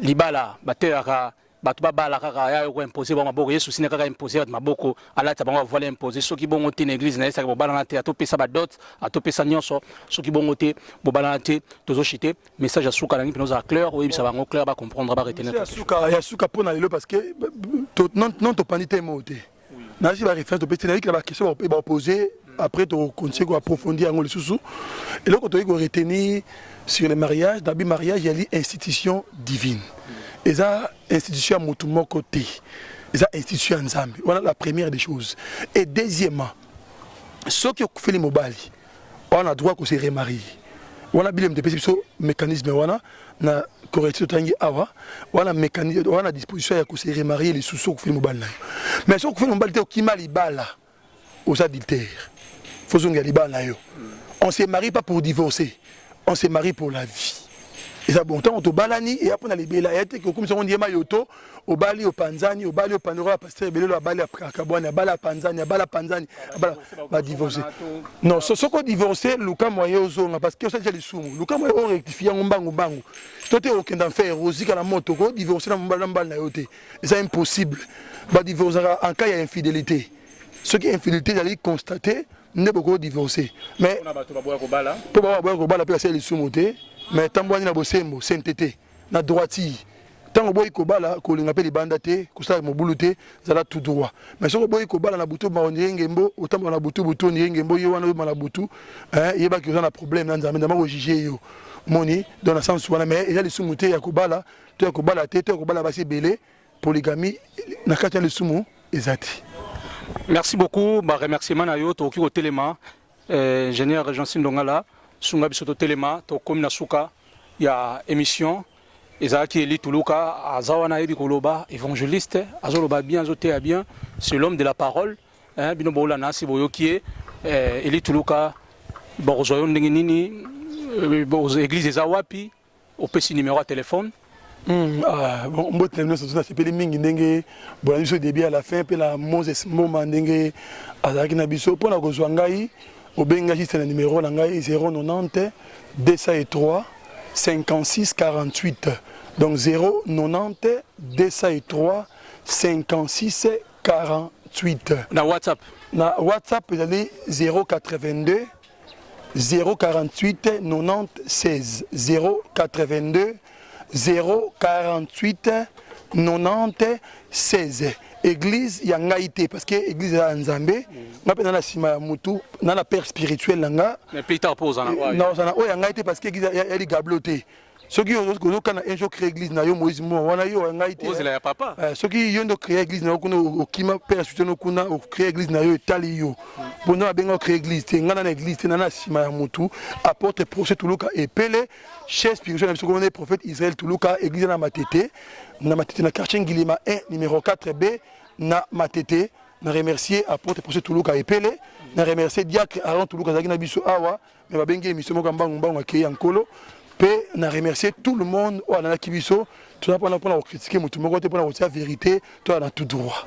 libala, bateyaka bato babala kaka ya koimpose bango maboko, ye susi na kaka impose bato maboko, alata bango bavoile, impose. Soki bongo te na église na ye, esaka bobalana te, atopesa badot, atopesa nyonso. Soki bongo te, bobalana te. Tozoshite message ya suka nangi mpena ozala clair, oyebisa bango clair, bacomprendre, baretenir. Ya suka mpo na lelo, parce que non topandi te mo te nasi baréférence topesi, nayiki na baquestion baopose, après tokontinue koapprofondir yango lisusu. Eloko toyei koretenir sur le mariage, nabi mariage yali institution divine, eza institution ya motu moko te, eza institution ya Nzambe. Wana la première des choses. Et deuxièmement, soki okufeli mobali, wana droit kose remarier. Wana Bible tepesi biso mécanisme wana na correction totangi awa. Wana mécanisme wana, disposition ya kose remarier lisusu okufeli mobali na yo. Mais soki okufeli mobali te, okima libala, oza adultère, faut ozongela libala na yo. On se marie pas pour divorcer, on se marie pour la vie. Eza bon, ntango tobalani, eya mpona libela. Eya te okomisa ngo ndiyema yo to obali opanzani, obali opanzani. Okola pasteur ebelelo abali akabwani, abali apanzani, abali apanzani, badivorce. Non, soki odivorce, luka moyen ozonga, parce que osalisa lisumu. Luka moyen orectifie yango mbangu mbangu, to te okenda enfer, ozika na moto. Kodivorce na mobali na yo te, eza impossible. Badivorcaka en cas ya infidélité. Soki infidélité ezali constaté, nde bokodivorce. Mais mpo baboya kobala mpe basala lisumu te. Mais tambwani na bosembo, sainteté, na droiture. Ntango oboyi kobala, kolinga mpe libanda te, kosala mobulu te, zala tout droit. Mais soki oboyi kobala na butu, obima ondire ngembo, otambola na butu butu ondire ngembo, yo wana oyeba na butu, yebaki oza na problème na Nzambe, Nzambe akojuge yo. Moni donc na sens wana, mais eza lisumu te ya kobala to ya kobala te, to ya kobala basi ebele, polygamie na kati ya lisumu eza te. Merci beaucoup, ba remerciement na yo, tokoki kotelema. Ingénieur Jean Ndongala, sunga biso totelema, tokomi na suka ya émission. Ezalaki Eli Tuluka, aza wana, ayebi koloba, évangéliste, azoloba bien, azoteya bien, c'est l'homme de la parole, hein. Bino boolanda asi boyoki ye. Eli Tuluka, bokozwa yo ndenge nini? Église eza wapi? Opesi numéro ya téléphone. Ah, bon, mbote na bino nyonso, nasepeli mingi ndenge bolandi biso début à la fin, mpe na Moses Mboma ndenge azalaki na biso. Mpona kozwa ngai, obengi juste na numéro na ngai 090 203 56 48, donc 090 203 56 48. Na WhatsApp? Na WhatsApp ezali 082 048 90 16, 082 048 90 16. Église ya ngai te, parce que église eza ya Nzambe. Nga mpe na na nsima ya mutu na na père spirituel na nga. Mais plus tard mpo ozana. Naozana oyo ya ngai te, parce que église ya ligablo te. Soki ozokana un jour créer église na yo, Moïse Mboma wana, yo ya ngai te. Ozela ya papa. Soki yo nde ocréer église na yo kuna, okima père spirituel no kuna, ocréer église na yo, etali yo. Mpo nde babenga ocréer église te, ngai na na église te, na na nsima ya mutu, apôtre Procès Tuluka Epele, chef spirituel na biso komona prophète Israël Tuluka. Église na Matete, na Matete, na quartier Ngilima 1 numéro 4B na Matete. Na remercier apôtre Procès Tuluka Epele, na remercier diacre Aaron Tuluka, azalaki na biso awa, mais babengi émission moko ya mbangu mbangu, akei ya Nkolo. Mpe na remercier tout le monde oyo alandaki biso. Toza mpona kocritiquer motu moko te, mpona kotia vérité, toya na tout droit.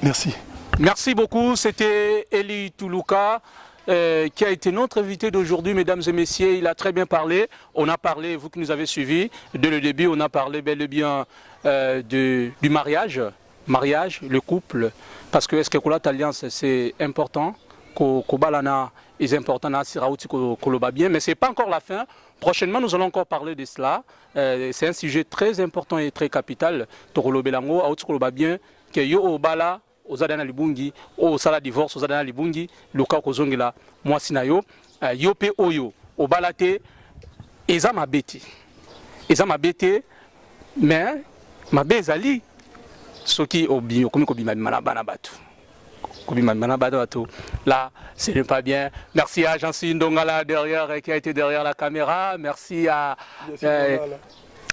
Merci. Merci beaucoup. C'était Eli Toulouka qui a été notre invité d'aujourd'hui, mesdames et messieurs. Il a très bien parlé. On a parlé, vous qui nous avez suivis dès le début, on a parlé bel et bien du mariage, mariage, le couple. Parce que est-ce que la alliance, c'est important, kobalana est important, na sirauti koloba bien, mais c'est pas encore la fin. Prochainement, nous allons encore parler de cela. C'est un sujet très important et très capital. Tokolobelango, auti koloba bien, que yo obala, ozala na libungi, oyo osala divorce, ozala na libungi, luka kozongela mwasi na yo. Yo mpe oyo obala te, eza mabe te, eza mabe te, mais mabe ezali soki okomi kobimabima na bana bato, kobimabima na bana bato, là ce n'est pas bien. Merci à Jancy Ndongala derrière, qui a été derrière la caméra. Merci à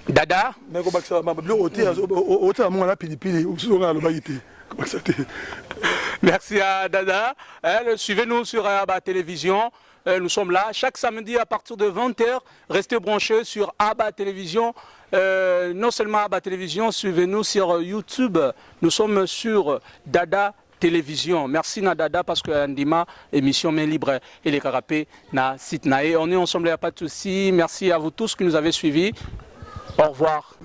Dada. Mais kobakisa biloko te, otala mongo na pilipili mosusu onga alobaki te, kobakisa te. Merci à Dada. Suivez-nous sur Abba Télévision. Nous sommes là chaque samedi à partir de 20h. Restez branchés sur Abba Télévision. Non seulement Abba Télévision, suivez-nous sur YouTube. Nous sommes sur Dada Télévision. Merci na Dada parce que Andima, émission Main Libre et les carapés na site na. Et on est ensemble, il n'y a pas de souci. Merci à vous tous qui nous avez suivis. Au revoir.